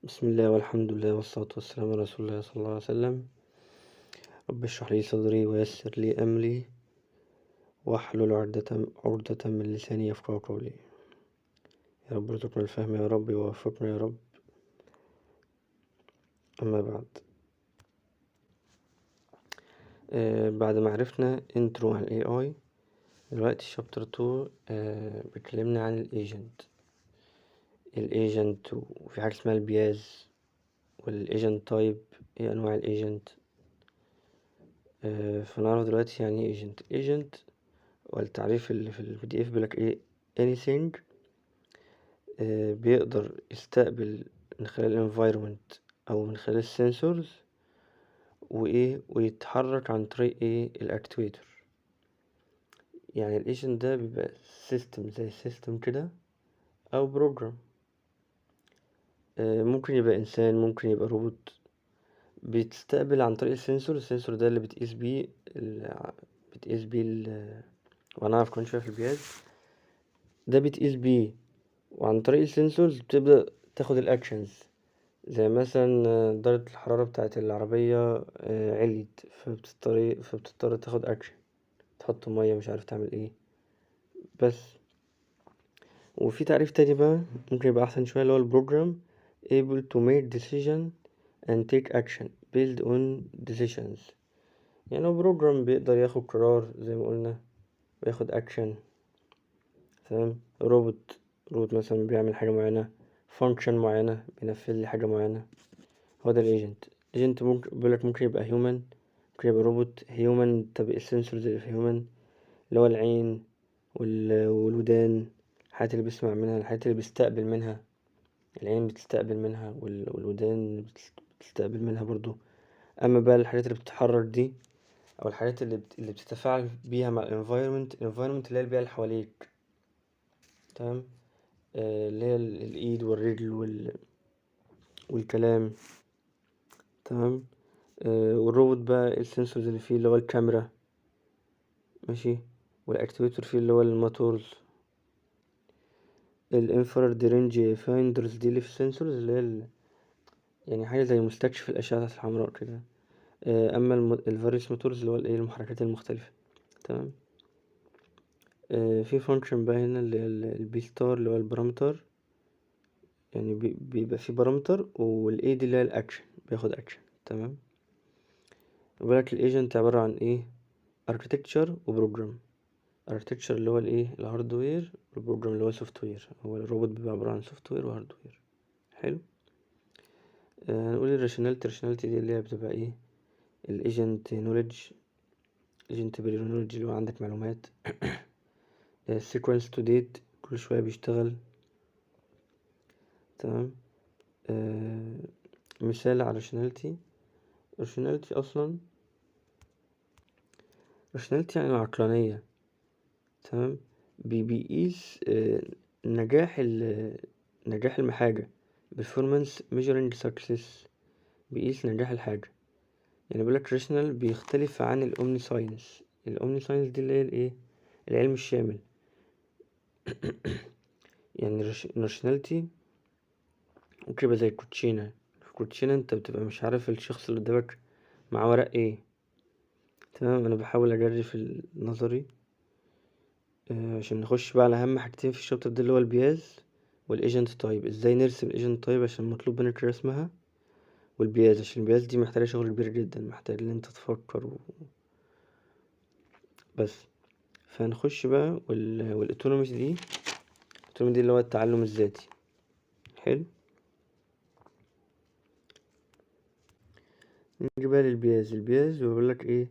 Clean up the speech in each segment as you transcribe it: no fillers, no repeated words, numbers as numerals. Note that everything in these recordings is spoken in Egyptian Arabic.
بسم الله والحمد لله والصلاة والسلام على رسول الله صلى الله عليه وسلم. رب اشرح لي صدري ويسر لي أمري واحلل عقدة من لساني يفقهوا قولي. يا رب ارزقنا الفهم يا رب، ووفقنا يا رب. أما بعد، بعد ما عرفنا intro عن ال AI، دلوقتي chapter 2 بيكلمنا عن ال agent. ال agent وفي حاجة اسمها ال bias وال agent type، ايه انواع ال agent. فنعرف دلوقتي يعني ايه agent. agent والتعريف اللي في ال PDF بيقولك ايه: anything بيقدر يستقبل من خلال ال environment او من خلال ال sensors وايه ويتحرك عن طريق ايه ال actuator. يعني ال agent ده بيبقى system، زي system كده او program، ممكن يبقى انسان، ممكن يبقى روبوت، بتستقبل عن طريق ال sensor. ال sensor ده اللي بتقيس بيه، وهنعرف كمان شوية في ال bias ده بتقيس بيه، وعن طريق ال sensors بتبدأ تاخد ال actions، زي مثلا درجة الحرارة بتاعة العربية عليت، فبتضطر تاخد اكشن، تحط مية، مش عارف تعمل ايه. بس وفي تعريف تاني بقى ممكن يبقى احسن شوية، اللي هو ال program able to make decision and take action based on decisions. يعني هو program بيقدر ياخد قرار زي ما قلنا وياخد اكشن، تمام. روبوت، روبوت مثلا بيعمل حاجة معينة، function معينة، بينفذ لي حاجة معينة، هو ده ال agent. ال agent ممكن بيقولك ممكن يبقى human، ممكن يبقى روبوت. human، طب ال sensors اللي في human اللي هو العين والودان، الحاجات اللي بيسمع منها، الحاجات اللي بيستقبل منها. العين بتستقبل منها والودان بتستقبل منها برضو. اما بقى الحاجات اللي بتتحرك دي او الحاجات اللي بتتفاعل بيها مع ال environment، ال environment اللي هي البيئة اللي حواليك، تمام، اللي هي الايد والرجل والكلام، تمام. والروبوت بقى ال sensors اللي فيه اللي هو الكاميرا، ماشي، وال actuator فيه اللي هو ال motors. ال infrared range finders دي اللي في ال sensors، اللي هي يعني حاجة زي مستكشف الأشعة الحمراء كده. أما ال various motors اللي هو الايه المحركات المختلفة، تمام. في function بقى هنا اللي هي ال P star اللي هو ال parameter، يعني بيبقى في parameter، وال A دي اللي هي الاكشن، بياخد اكشن، تمام. وبالك ال agent عبارة عن ايه؟ architecture و program. architecture اللي هو الايه ال hardware، وال program اللي هو software. هو الروبوت بيبقى عبارة عن software و hardware. حلو. نقول ال rationality. ال rationality دي اللي هي بتبقى ايه؟ ال agent knowledge، agent knowledge اللي هو عندك معلومات. sequence to date، كل شوية بيشتغل، تمام. مثال على rationality. rationality أصلا، rationality يعني العقلانية، تمام. بيقيس نجاح الحاجة، performance measuring success، بيقيس نجاح الحاجة. يعني بيقولك rational بيختلف عن ال omniscience. ال omniscience دي اللي هي الايه العلم الشامل. يعني rationality ممكن يبقى زي الكوتشينة. في الكوتشينة انت بتبقى مش عارف الشخص اللي قدامك معاه ورق ايه، تمام. انا بحاول اجري في النظري عشان نخش بقى على اهم حاجتين في ال chapter ده، اللي هو ال bias وال agent type. ازاي نرسم ال agent type عشان مطلوب منك رسمها، وال bias عشان ال bias دي محتاجة شغل كبير جدا، محتاج ان انت تفكر بس. فنخش بقى وال autonomous دي، ال autonomy دي اللي هو التعلم الذاتي. حلو. نيجي بقى لل PEAS. ال PEAS بيقول لك ايه؟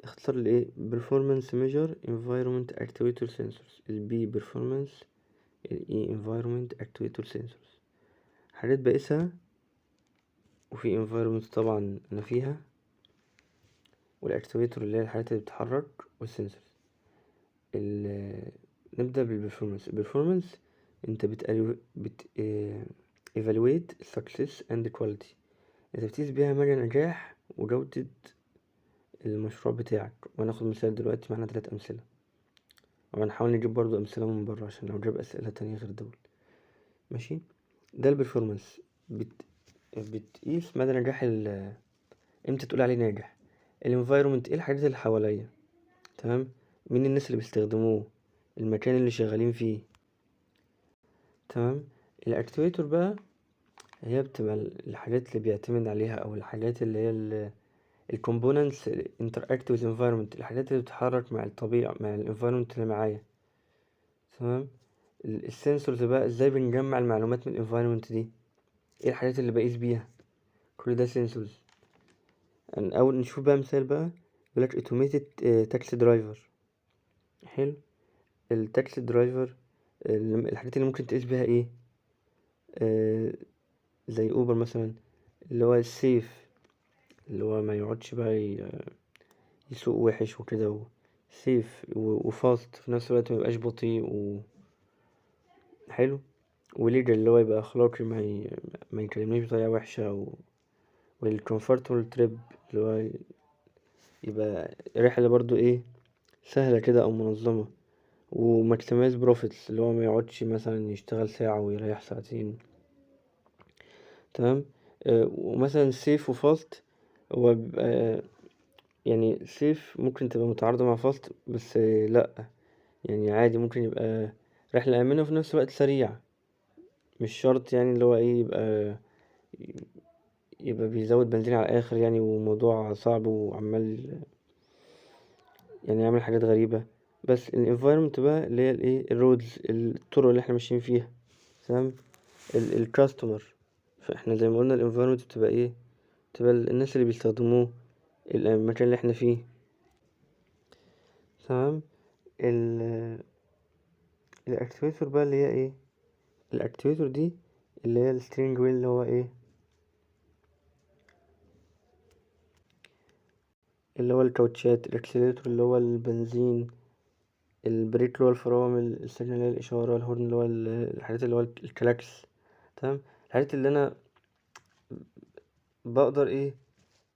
اختصار لايه؟ performance measure environment actuator sensors. ال P performance، ال E environment actuator sensors، حاجات بقيسها وفي environment طبعا انا فيها، وال actuator اللي هي الحاجات اللي بتتحرك، وال sensors. نبدأ بال performance. ال performance انت بت evaluate success and quality، انت بتقيس بيها مدى نجاح وجودة المشروع بتاعك. وهناخد مثال دلوقتي، معانا 3 أمثلة، وهنحاول نجيب برضو أمثلة من بره عشان لو جاب أسئلة تانية غير دول، ماشي. ده ال performance. بتقيس مدى نجاح امتى تقول عليه ناجح. ال environment ايه الحاجات اللي حواليا، تمام، مين الناس اللي بيستخدموه، المكان اللي شغالين فيه، تمام. ال actuator بقى هي بتبقى الحاجات اللي بيعتمد عليها، او الحاجات اللي هي ال components interact with environment، الحاجات اللي بتتحرك مع الطبيعة، مع ال environment اللي معايا، تمام. ال sensors بقى ازاي بنجمع المعلومات من ال environment دي، ايه الحاجات اللي بقيس بيها، كل ده sensors. اول نشوف بقى مثال بقى، بيقولك automated taxi driver. حلو، ال taxi driver الحاجات اللي ممكن تقيس بيها ايه، زي اوبر مثلا، اللي هو ال safe، اللي هو ما يقعدش بقى يسوق وحش وكده، safe و fast في نفس الوقت، ما يبقاش بطيء و حلو، و legal اللي هو يبقى اخلاقي، ما يكلمنيش بطريقه وحشه، وال comfortable trip اللي هو يبقى رحله برضو ايه سهله كده او منظمه، و maximize profits اللي هو ما يقعدش مثلا يشتغل ساعه ويريح ساعتين، تمام. ومثلا safe و fast هو بيبقى يعني safe ممكن تبقى متعارضة مع fast، بس لأ يعني عادي ممكن يبقى رحلة آمنة وفي نفس الوقت سريع، مش شرط يعني اللي هو ايه يبقى بيزود بنزين على الآخر يعني، وموضوع صعب وعمال يعني يعمل حاجات غريبة. بس ال environment بقى اللي هي الايه ال roads، الطرق اللي احنا ماشيين فيها، تمام. ال customer، فاحنا زي ما قلنا ال environment بتبقى ايه، بتبقى الناس اللي بيستخدموه، المكان اللي احنا فيه، تمام. ال actuator بقى اللي هي ايه، ال actuator دي اللي هي ال steering wheel اللي هو ايه، اللي هو الكاوتشات، ال accelerator اللي هو البنزين، ال brake اللي هو الفرامل، ال signal اللي هي الإشارة، ال horn اللي هو الحاجات اللي هو الكلاكس، تمام. الحاجات اللي أنا بقدر ايه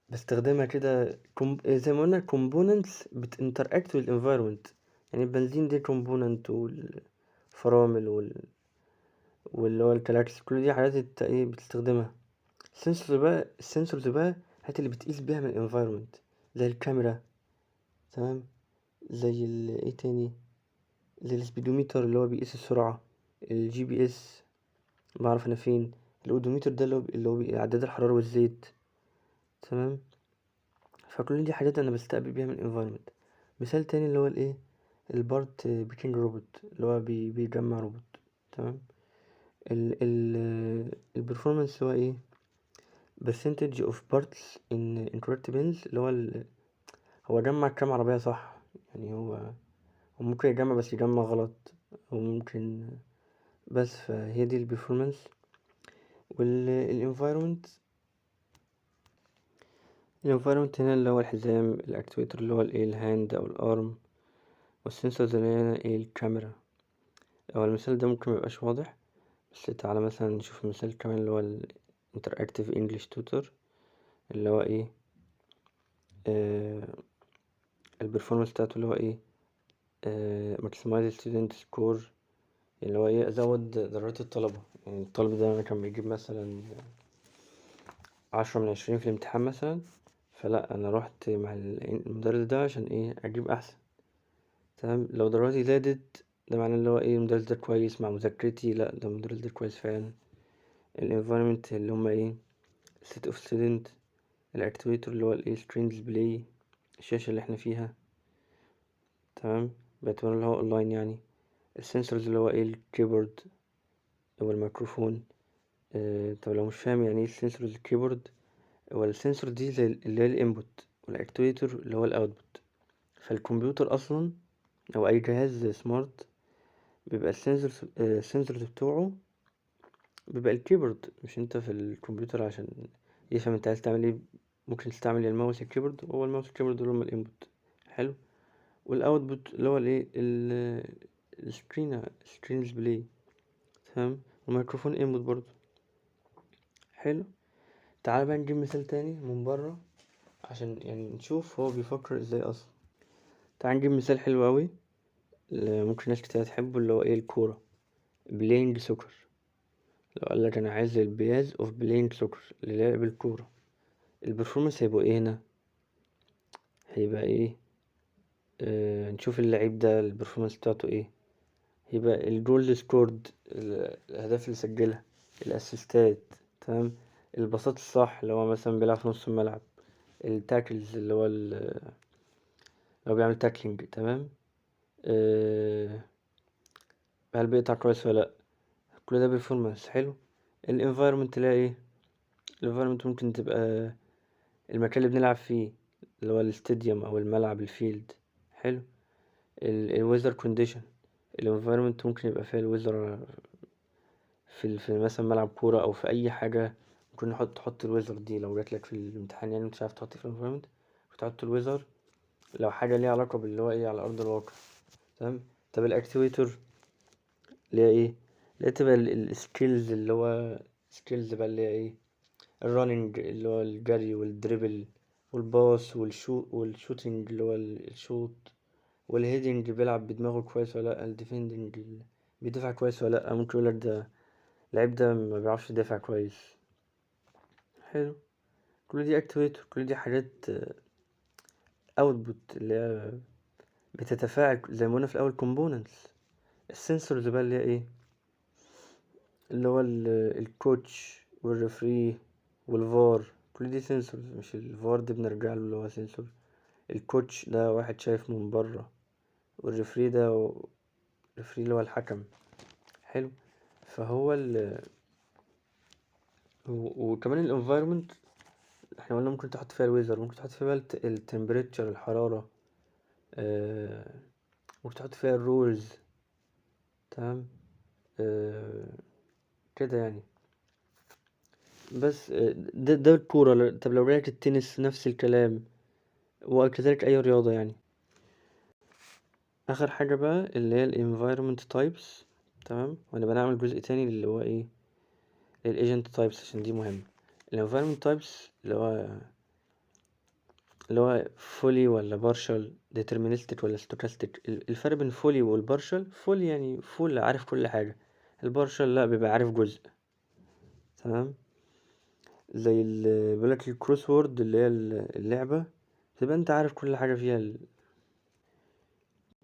بستخدمها كده، زي ما قلنا components بت interact with environment، يعني البنزين دي component، والفرامل واللي هو الكلاكس، كل دي حاجات انت ايه بتستخدمها. ال sensors بقى الحاجات اللي بتقيس بيها من ال environment، زي الكاميرا، تمام، زي ايه تاني، زي ال speedometer اللي هو بيقيس السرعة، ال GPS بعرف انا فين، ال odometer ده اللي هو عداد الحرارة والزيت، تمام. فكل دي حاجات انا بستقبل بيها من ال environment. مثال تاني اللي هو الايه، ال part picking robot اللي هو بيجمع روبوت، تمام. ال performance هو ايه، percentage of parts in incorrect bins، اللي هو هو جمع كام عربية صح، يعني هو ممكن يجمع بس يجمع غلط، وممكن بس، فهي دي ال performance. وال environment، ال environment هنا اللي هو الحزام، ال actuator اللي هو الايه ال hand او ال arm، وال sensors اللي هنا ايه الكاميرا. هو المثال ده ممكن ميبقاش واضح، بس تعالى مثلا نشوف مثال كمان اللي هو ال Interactive English Tutor، اللي هو ايه، ال performance بتاعته اللي هو ايه، maximize student score، اللي هو ايه ازود درجات الطلبة. يعني الطالب ده كان بيجيب مثلا 10 من 20 في الامتحان مثلا، فلا انا روحت مع المدرس ده عشان ايه اجيب احسن، تمام. لو درجاتي زادت ده معناه اللي هو ايه المدرس ده كويس مع مذاكرتي، لا ده المدرس ده كويس فعلا. ال environment اللي هما ايه set of student، ال actuator اللي هو الايه screen display، الشاشة اللي احنا فيها، تمام، باعتبار اللي هو اونلاين يعني. ال sensors اللي هو ايه ال keyboard او الميكروفون. طب لو مش فاهم يعني ايه ال sensors ال keyboard، هو ال sensor دي زي اللي هي ال input، وال actuator اللي هو ال output. فالكمبيوتر اصلا او اي جهاز smart بيبقى ال sensors بتوعه بيبقى ال keyboard. مش انت في الكمبيوتر عشان يفهم انت عايز تعمل ايه ممكن تستعمل الماوس ال keyboard، هو ال mouse ال keyboard دول هما ال input، حلو. وال output اللي هو الايه ال screen display، تمام، وميكروفون input برضو، حلو. تعال بقى نجيب مثال تاني من بره عشان يعني نشوف هو بيفكر ازاي اصلا. تعال نجيب مثال حلو اوي اللي ممكن ناس كتير تحبه، اللي هو ايه الكورة، playing soccer، لو قالك أنا عايز ال base of playing soccer للعب الكورة، ال performance هيبقوا ايه هنا؟ هيبقى ايه؟ نشوف اللعيب ده ال performance بتاعته ايه. يبقى ال goals scored، الأهداف اللي سجلها، ال assist ات، تمام، الباصات الصح اللي هو مثلا بيلعب في نص الملعب، ال tackles اللي هو لو بيعمل tackling، تمام، هل بيقطع كويس ولا لأ، كل ده performance. حلو. ال environment اللي هي ايه؟ ال environment ممكن تبقى المكان اللي بنلعب فيه اللي هو ال stadium او الملعب، ال field. حلو. ال weather condition، ال environment ممكن يبقى فيها ال weather في مثلا ملعب كورة او في اي حاجة، ممكن تحط ال weather دي لو جاتلك في الامتحان، يعني مش عارف تحط في ال environment تحط ال weather لو حاجة ليها علاقة باللي هو ايه على ارض الواقع، تمام. طب ال actuator اللي هي ايه؟ اللي هي تبقى ال skills، اللي هو skills بقى اللي هي ايه؟ ال running اللي هو الجري، وال dribble، وال pass، وال shooting اللي هو ال shoot، وال heading بيلعب بدماغه كويس ولا لأ، ال defending بيدافع كويس ولا لأ، ممكن يقولك ده اللعيب ده ما بيعرفش يدافع كويس. حلو. كل دي actuator، كل دي حاجات output اللي هي بتتفاعل زي ما قلنا في الاول components. ال sensors بقى اللي هي ايه؟ اللي هو ال coach وال referee وال VAR، كل دي sensors. مش الفار ده بنرجع له اللي هو sensor، ال coach ده واحد شايف من بره، وال referee ده ال referee اللي هو الحكم. حلو. فهو ال وكمان ال environment احنا قلنا ممكن تحط فيها ال weather، ممكن تحط فيها ال temperature الحرارة، ممكن تحط فيها ال rules، تمام، كده يعني. بس ده الكورة. طب لو رجعت التنس نفس الكلام، وكذلك أي رياضة يعني. آخر حاجة بقى اللي هي ال environment types، تمام، ونبقى نعمل جزء تاني اللي هو ايه ال agent types عشان دي مهمة. ال environment types اللي هو fully ولا partial، deterministic ولا stochastic. الفرق بين fully وال partial، fully يعني full عارف كل حاجة، ال partial لا بيبقى عارف جزء، تمام. زي بيقولك ال crossword اللي هي اللعبة تبقى انت عارف كل حاجة فيها، ال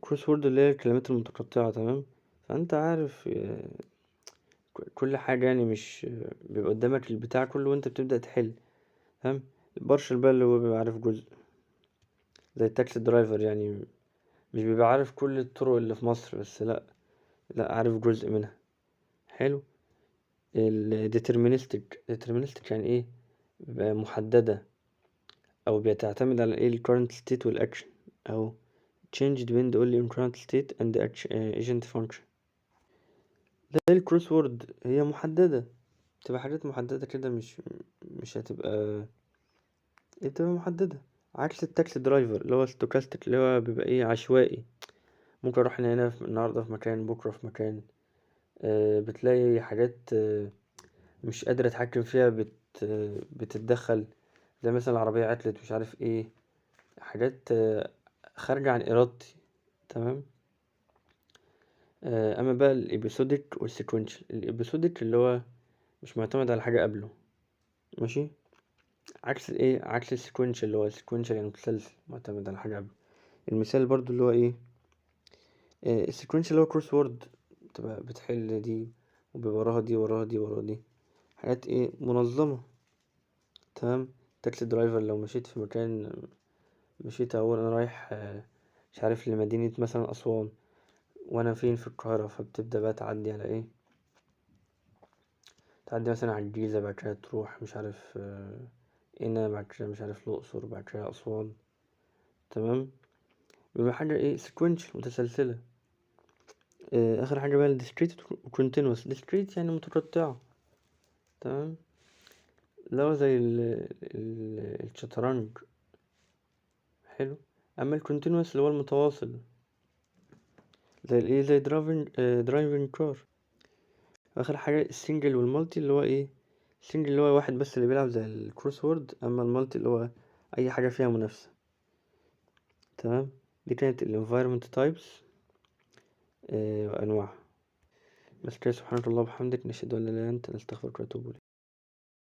crossword اللي هي الكلمات المتقطعة، تمام، فانت عارف كل حاجة يعني، مش بيبقى قدامك البتاع كله وانت بتبدأ تحل، تمام. ال partial بقى اللي هو بيبقى عارف جزء، زي ال taxi driver يعني، مش بيبقى عارف كل الطرق اللي في مصر، بس لا لا عارف جزء منها. حلو. ال deterministic، deterministic يعني ايه؟ بيبقى محددة او بتعتمد على ايه؟ ال current state وال action، او change depend only on current state and action, agent function. زي ال crossword هي محددة، تبقى حاجات محددة كده، مش هتبقى، هي بتبقى محددة، عكس ال taxi driver اللي هو stochastic اللي هو بيبقى ايه؟ عشوائي، ممكن اروح هنا النهاردة في مكان، بكرة في مكان، بتلاقي حاجات مش قادر اتحكم فيها بتتدخل، زي مثلا العربية عطلت مش عارف ايه، حاجات خارجة عن ارادتي، تمام. اما بقى ال episodic وال sequential، ال episodic اللي هو مش معتمد على حاجة قبله، ماشي، عكس الايه؟ عكس ال sequential اللي هو sequential يعني متسلسل معتمد على حاجة قبله. المثال برضو اللي هو ايه؟ ال sequential اللي هو crossword، تبقى بتحل دي وبيبقى وراها دي وراها دي وراها دي، حاجات ايه؟ منظمة، تمام. taxi driver لو مشيت في مكان، مشيت اول انا رايح، مش عارف لمدينة مثلا أسوان، وانا فين؟ في القاهرة، فبتبدأ بقى تعدي على ايه؟ تعدي مثلا على الجيزة، بعد كده تروح مش عارف، هنا، بعد كده مش عارف الأقصر، بعد كده أسوان، تمام. بيبقى حاجة ايه؟ sequential متسلسلة. آخر حاجة بقى ال discrete و continuous. discrete يعني متقطعة، تمام، اللي هو زي الشطرنج. حلو. أما ال continuous اللي هو المتواصل، زي الايه؟ زي driving car. آخر حاجة ال single وال multi، اللي هو ايه؟ ال single اللي هو واحد بس اللي بيلعب زي ال crossword، أما ال multi اللي هو أي حاجة فيها منافسة، تمام. دي كانت ال environment types، وأنواعها. بس كده. سبحانك اللهم وبحمدك، نشهد أن لا إله إلا أنت، نستغفرك ونتوب إليك.